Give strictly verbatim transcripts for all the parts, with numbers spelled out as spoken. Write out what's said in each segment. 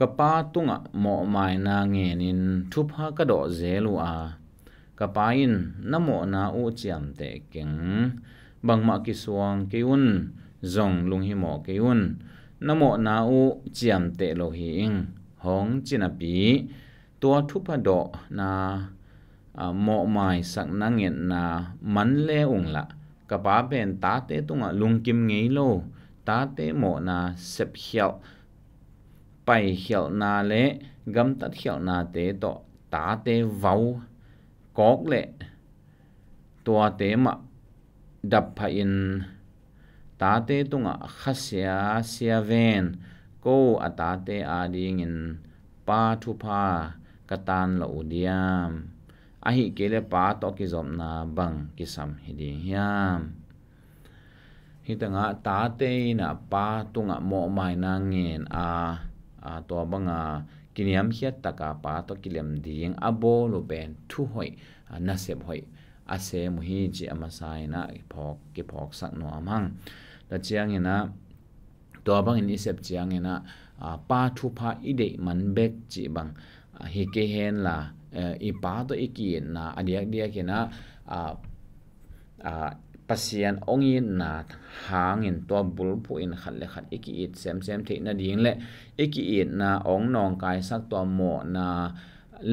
Ka pa tungah mawhmaina ngenin thupha ka dawh zel uh a, ka pa in, "Na mawhna uh ciamteh keng, bangmah kisuang kei un, zong lunghimawh kei un, na mawhna uh ciamteh lo hi ing," hong ci napi, tua thupha dawhna, a, mawhmaisakna ngetna man le ung lah, ka pa pen tate tungah lungkim ngei lo, tate mawhna sepkhialh, paikhialhna le gamtatkhialhnate tawh tate vau kawk leh tuate mah dap phahin, tate tungah khasia sia ven, ko a tate adingin pa thupha ka tan lo uh diam? Ahih kei leh pa tawh kizopna bang kisam hi ding hiam? Hih tengah tate in ah pa tungah mawhmaina ngen a, a, tua banga kiniamkhiat taka pa tawh kilem ding a bawl uh pen thu hoih, a, nasep hoih a sem uh hi cih a masa in ah phawk, kiphawksak nuam hang. Tua ciangin ah, tua bangin i sep ciangin ah, a, pa thupha i deih man bek cih bang, a, hi kei hen la, eh, i pa tawh i ki-itna a diakdiakin ah, a, a, Pasian hong itna hangin tua bulphuh in khat le khat i ki-it semsem theih nading le i ki-itna hong nawngkaisak tua mawhna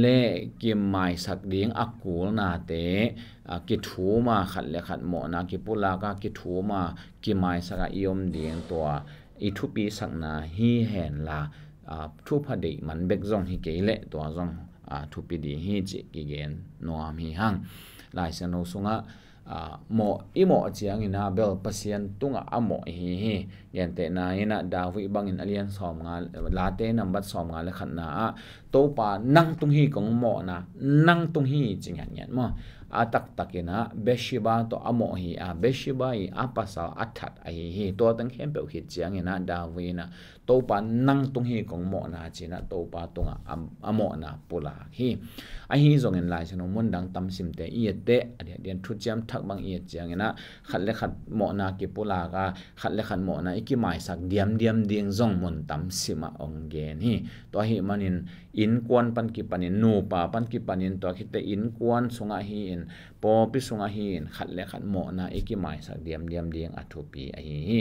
le kimaisak ding a kulnate, a, kithum a, khat le khat mawhna kipulak a kithum a, kimaisak a i om ding tua i thupisakna hi hen la, a, thupha deih man bek zong hi kei leh tua zong, a, thupi ding hi cih kigen nuam hi hang. Lai Siangtho sungah, a, mawh, i mawh ciangin ah bel Pasian tungah a mawh i hi hi. Gentehna in ah David bangin a lian sawmnga, Late nambat sawmnga le khatna ah, "Topa, nang tung hi kong mawhna, nang tung hi," ci ngiatngiat maw. A taktakin ah Bathsheba tawh a mawh hi a, Bathsheba i a pasal a that ahi hi. Tua teng khempeuh khit ciangin ah David in ah, "Topa, nang tung hi kong mawhna," ci-in ah Topa tungah a, a mawhna pulak hi. Ahi zongin Lai Siangtho mun dang tam simte i etteh, a diakdiakin Thuciam Thak bang i et ciangin ah khat le khat mawhna kipulak a, khat le khat mawhna i kimaisak diamdiam ding zong mun tam simah hong gen hi. Tua ahih manin innkuan pan kipanin, nupa pan kipanin, tua khit teh innkuan sungah hi-in, pawlpi sungah hi-in, khat le khat mawhna i kimaisak diamdiam ding a thupi ahi hi.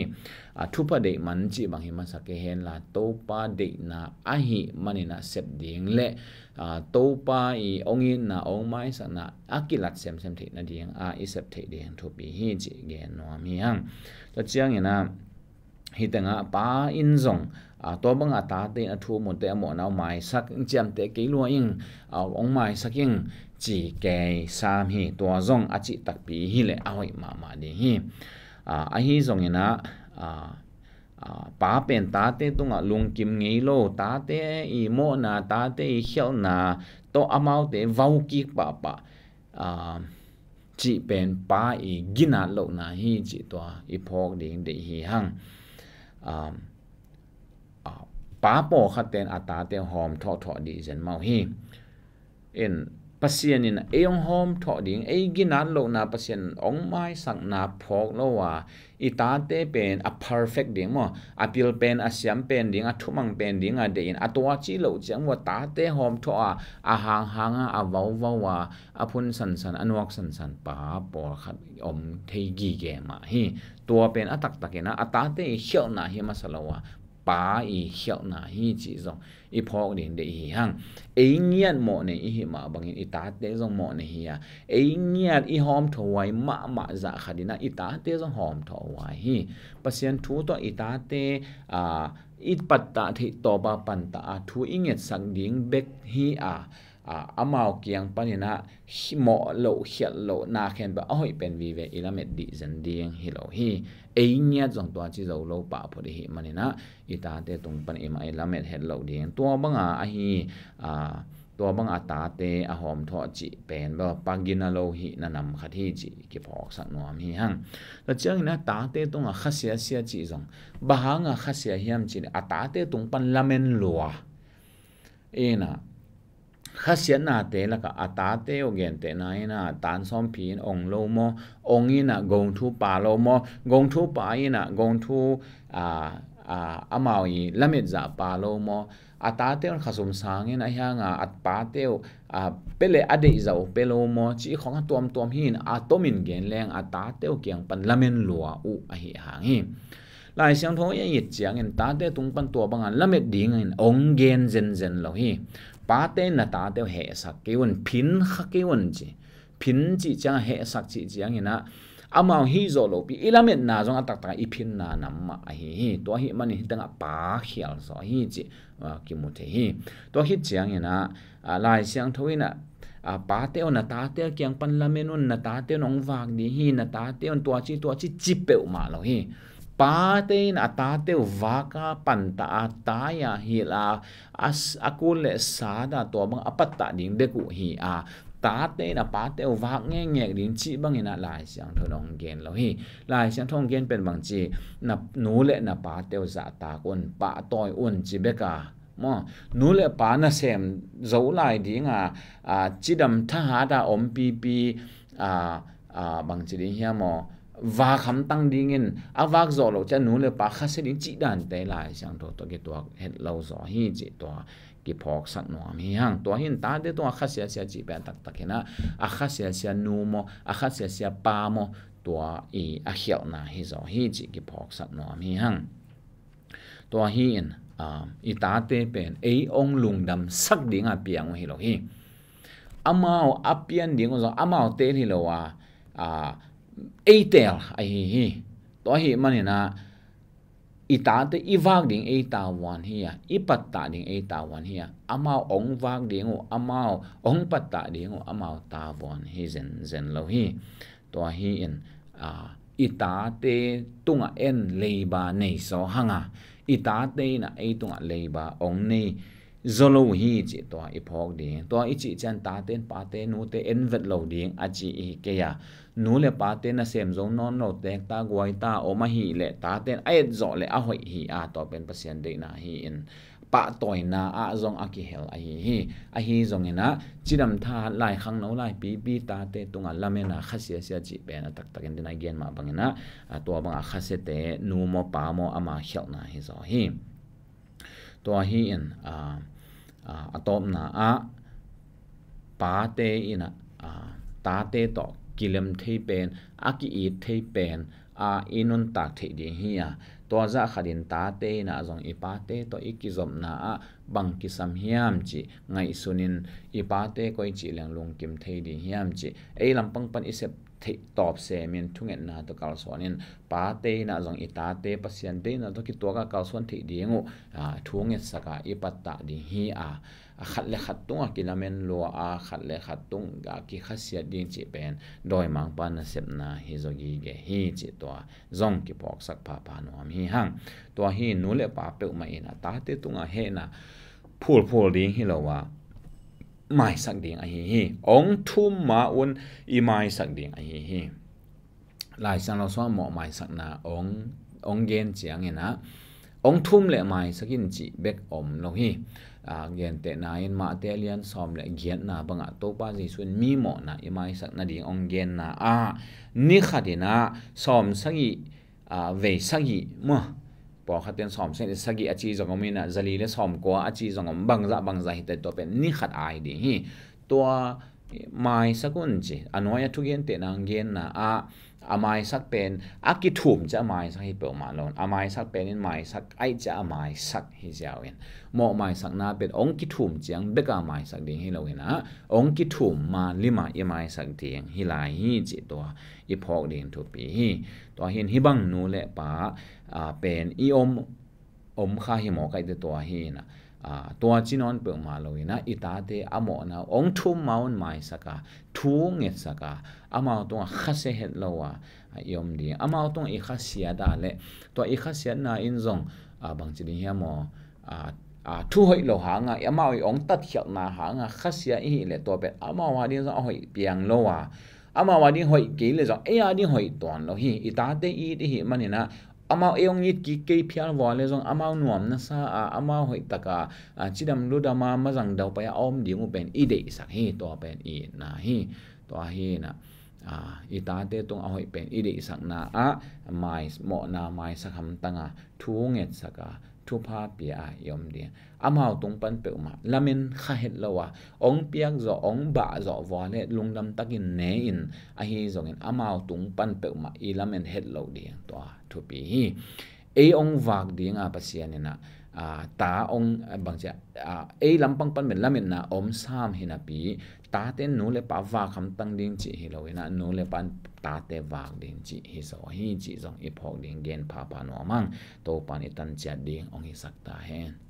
A, thupha deih man cih bang hi masa kei hen la, Topa deihna ahih manin ah sep ding le, a, Topa i hong itna, hong maisakna a kilat semsem theih nading a i sep theih ding thupi hi cih gen nuam hi hang. Tua ciangin ah, hih tengah pa in zong, a, tua banga tate in a thum uh teh a mawhna uh maisak ing, ciamteh kei lua ing, a, hong maisak ing, ci kei sam hi. Tua zong a cih takpi hi leh a hoih mahmah ding hi. A, ahi zongin ah, a, a, pa pen tate tungah lungkim ngei lo, tate i mawhna, tate i khialhna tawh amaute vau kik pahpah, a, cih pen pa i ginat lohna hi cih tua i phawk ding deih hi hang. A, a, pa pawlkhat ten a tate hawm thawhthawh dih zen mah uh hi. In, Pasian in ei hong hawm thawh ding, ei ginat lohna, Pasian hong maisakna phawk lo a, i tate pen a perfect ding maw, a pil pen, a siam pen ding, a thumang pen ding a deih in, a tua ci loh ciang uh a tate hawm thawh a, a hanghang a, a vauvau a, a phun sansan, a nuak sansan pa pawlkhat om thei gige mah hi. Tua pen a taktakin ah a tate i khialhna hi masa lo a, pa i khialhna hi cih zong i phawk ding deih hi hang. Ei ngiat mawhnei i hih mah bangin i tate zong mawhnei hi a, ei ngiat i hawmthawh huai mahmah zah khatin ah i tate zong hawmthawh huai hi. Pasian thu tawh i tate, a, i pattah theih tawpa pantah a thu i ngetsak ding bek hi a, a, amau kiang panin ah mawh loh, khialh loh, na khenpeuh a hoih pen vive i lamet dih zen ding hi lo hi. Ei ngiat zong tua ci zo lo pah phot i hih manin ah i tate tung pan i mah i lamet het loh ding. Tua banga ahi, a, tua banga tate a hawmthawh cih pen bel pa gina lo hihna nam khat hi cih kiphawksak nuam hi hang. Tua ciangin ah tate tungah khasiasia cih zong, bang hanga khasia hiam cih leh a tate tung pan lamen lua. In ah, khasiatnate lakah a tate uh gentehna in ah, tan sawmpi in ong lo maw, ong in ah gongthu pa lo maw, gongthu pa in ah gongthu, a, a, amau i lamet zah pa lo maw, A tate un khasum sangin a hianga a pate uh a pia le a deihzah uh pia lo maw, cih khong a tuamtuam hi in a tomin gen leng a tate uh kiang pan lamen lua uh ahi hang hi. Lai Siangtho i a it ciangin tate tung pan tua banga lamet dingin ong gen zenzen lo hi. Pate na tate uh hehsak kei un, phin kha kei un ci. Phin cih ciang a hehsak cih ciangin ah amau hih zawh lopi i lametna zong a taktak i phinna nam mah ahi hi. Tua ahih manin hih tengah pa khial zaw hi cih ah, kimu thei hi. Tua khit ciangin ah, ah, Lai Siangtho in ah, ah, pate un na tate uh kiang pan lamen un, na tate un ong vak ding hi, na tate un tua ci tua ci ci peuhmah lo hi. Pate in a tate uh vak a panta a tai a hilh a, a s-, a kul le sat a tua bang a pattah ding bek uh hi a, tate in a pate uh vak ngekngek ding cih bangin ah Lai Siangtho in ong gen lo hi. Lai Siangtho ong gen pen bang ci, na nu le na pate uh zahtak un, pahtawi un ci bek a maw, nu le pa nasem zo lai dinga, a, cidam thahat a om pipi, a, a, bang ci ding hiam maw, vak hamtang dingin a vak zawh loh ciang nu le pa khasia ding cih dante Lai Siangtho tawh kituak het lo zaw hi cih tua kiphawksak nuam hi hang. Tua hi in tate tungah khasia sia cih pen a taktak hi in ah, a khasia sia nu maw, a khasia sia pa maw, tua i a khialhna hi zaw hi cih kiphawksak nuam hi hang. Tua hi in, ah, i tate pen ei ong lungdamsak dinga piang uh hi lo hi. Amau a pian ding uh zong amau teel hi lo a, ah, ei teel ahi hi. Tua ahih manin ah i tate i vak ding ei tavuan hi a, i pattah ding ei tavuan hi a, amau ong vak ding uh, amau ong pattah ding uh, amau tavuan hi zenzen lo hi. Tua hi in, ah, i tate tungah en leiba nei zaw hang a, i tate in ah ei tungah leiba ong nei zaw lo hi cih tua i phawk ding. Tua i cih ciang tate in pate nute en vet lo ding a ci i hi kei a, nu le pate nasem zo nawn lo, tekta guaita om ahih leh tate in a et zawh leh a hoih hi a, tua pen Pasian deihna hi in pahtawina ah zong a kihel ahi hi. Ahi zongin ah cidam thahat lai, khangno lai pipi tate tungah lamen a khasia sia cih pen a taktakin dina i gen mah bangin ah, a, tua bangah khasiate nu maw pa maw ama khialhna hi zaw hi. Tua hi in, a, a, a tawpna ah pate in ah, a, tate tawh kilem thei pen, a ki-it thei pen, a, i nuntak theih ding hi a, tua zah khatin tate in ah zong i pate tawh i kizopna ah bang kisam hiam cih ngaihsunin i pate koi cih leng lungkim thei ding hiam cih ei lampang pan i sep theih tawp semin thungetna tawh kalsuanin pate in ah zong i tate Pasian deihna tawh kituak a kalsuan theih ding uh, a, thu ngetsak a i pattah ding hi a, a khat le khat tungah kilamen lua a, khat le khat tungah kikhasiat ding cih pen dawimangpa nasepna hi zaw gige hi cih tua zong kiphawksak phapha nuam hi hang. Tua hi nu le pa peuhmah in a tate tungah hehna phulphul ding hi lo a, maisak ding ahi hi. Ong thum ma un i maisak ding ahi hi. Lai Siangtho sungah mawh maisakna ong, ong gen ciangin ah ong thum le maisak in cih bek om lo hi. A, gentehna in Mate a lian sawm le giatna bangah Topa Jesuh in mi mawhna i maisak nading ong genna ah ni khat in ah sawm sagih, a, vei sagih maw, pawlkhat in sawm sagih a ci zong om in ah, zali le sawm kua a ci zong om, bangzah bangzah hi ta, tua pen ni khat ai ding hi. Tua maisak un ci, a nuai a thugentehna genna ah a maisak pen a kithum ciah a maisak hi peuhmah lo, a maisak pen in maisak aih ciah a maisak hi ziau in, mawh maisakna pen ong kithum ciang bek a maisak ding hi lo in ah, ong kithum ma lim a i maisak ding hi lai hi cih tua i phawk ding thupi hi. Tua hi in hih bang nu le pa, a, pen i om om kha hi mawk ahih teh tua hi in ah, a, tua ci nawn peuhmah lo in ah, i tate a mawhna ong thum ma un maisak a, thu ngetsak a, amau tungah khasia het lo a, a, i om ding. Amau tungah i khasiat a leh tua i khasiatna in zong, a, bang ci ding hiam maw, a, a, thu hoih lo hang a, amau i ong tatkhialhna hang a khasia i hih leh tua pen amau a ding zong a hoih piang lo a, amau a ding hoih kei leh zong ei a ding hoih tuan lo hi. I tate i it i hih manin ah amau ei ong it kik kei phial vua leh zong amau nuam na sa a, amau hoih tak a, a, cidam ludam a mazang daupai a om ding uh pen i deihsak hi, tua pen i itna hi. Tua hi in ah, a, i tate tung a hoih pen i deihsakna ah mai, mawhna maisak hamtang a, thu ngetsak a, thupha pia a i om ding. Amau tung pan peuhmah lamen kha het lo a, ong piak zawh, ong bah zawh vua le lungdam takin ne in, ahi zongin amau tung pan peuhmah i lamen het lo ding, tua thupi hi. Ei ong vak dinga Pasian in ah, aa, ta ong, aa, bangcia, aa, ei lampang pan men lametna om sam hi napi, tate nu le pa vak hamtang ding cih hi lo in ah, nu le pa tate vak ding cih hi zaw hi cih zong i phawk ding gen phapha nuam ang. Topan i tan ciat ding ong hisak ta hen.